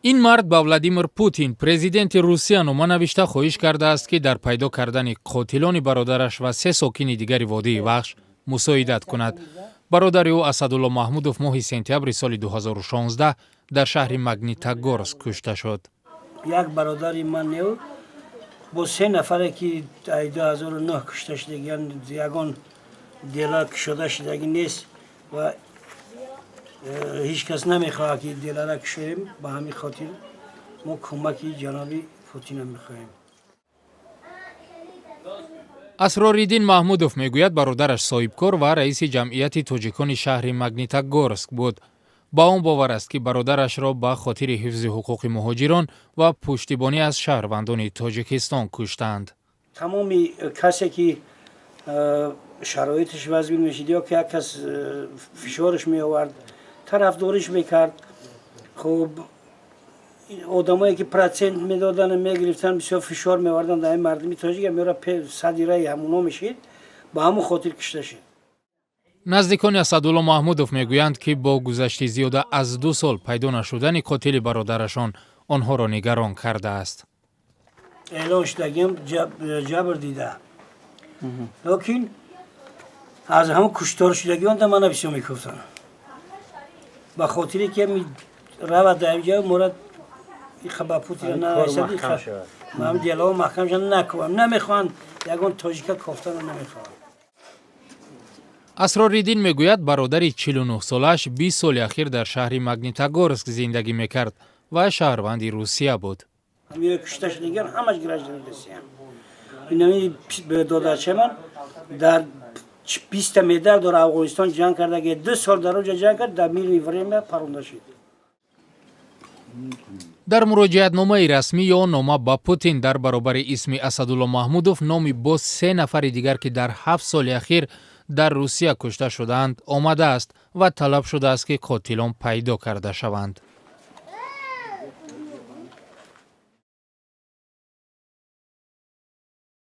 Ин мард ба Владимир Путин, президенти Русия, нома навишта, хоҳиш кардааст, ки дар пайдо кардани қотилони бародараш ва се сокини дигари водии Вахш мусоидат кунад. Бародари ӯ Асадулло Маҳмудов моҳи сентябри соли 2016 дар шаҳри Магнитогорск кушта шуд. Як бародари ман неу бо се нафаре, ки ай 2009 кушта шудагиан, ягон дела кушода шудагӣ нест ва ҳеҷ кас намехоҳад, ки делара кушоем. Ба ҳамин хотир мо кӯмаки ҷаноби Путина мехоҳем. Асрориддин Маҳмудов мегӯяд, бародараш соҳибкор ва раиси ҷамъияти тоҷикони шаҳри Магнитогорск буд. Ба он бовар аст, ки бародарашро ба хотири ҳифзи ҳуқуқи муҳоҷирон ва пуштибонӣ аз шаҳрвандони Тоҷикистон куштанд. Тамоми касе, ки шароиташ вазмин мешид ё ки як кас фишораш меовард, тарафдориш мекард. Хуб, одамое, ки процент медодану мегирифтанд, бисёр фишор меоварданд дар ин мардуми тоҷик, мера сади раи ҳамуно мешид, ба ҳамун хотир кушта шид. Наздикони Асадулло Маҳмудов мегӯянд, ки бо гузашти зиёда аз 2 сол пайдо нашудани қотили бародарашон онҳоро нигарон кардааст. Эълон шудагиам ҷабр дида, лекин аз ҳамун куштор шудагион да мана бисёр мекуфтанд, ба хотире ки равад дар инҷа мора ба Путин нарасад, делао маҳкам шавад. Накувам намехоҳанд, ягон тоҷика кофтана намехоҳанд. Асрориддин мегӯяд, бародари 49-солааш 20 соли ахир дар шаҳри Магнитогорск зиндагӣ мекард ва шаҳрванди Русия буд. Кушта шудагиан ҳамаш граждани Россия. Инами додача ман дар 20-та медал дора, Афғонистон ҷанг карда, 2 сол дар онҷа ҷанг кард, дар мирное время паронда шуд. Дар муроҷиатномаи расмӣ ё нома ба Путин дар баробари исми Асадулло Маҳмудов номи боз се нафари дигар, ки дар 7 соли ахир дар Русия кушта шудаанд, омадааст ва талаб шудааст, ки қотилон пайдо карда шаванд.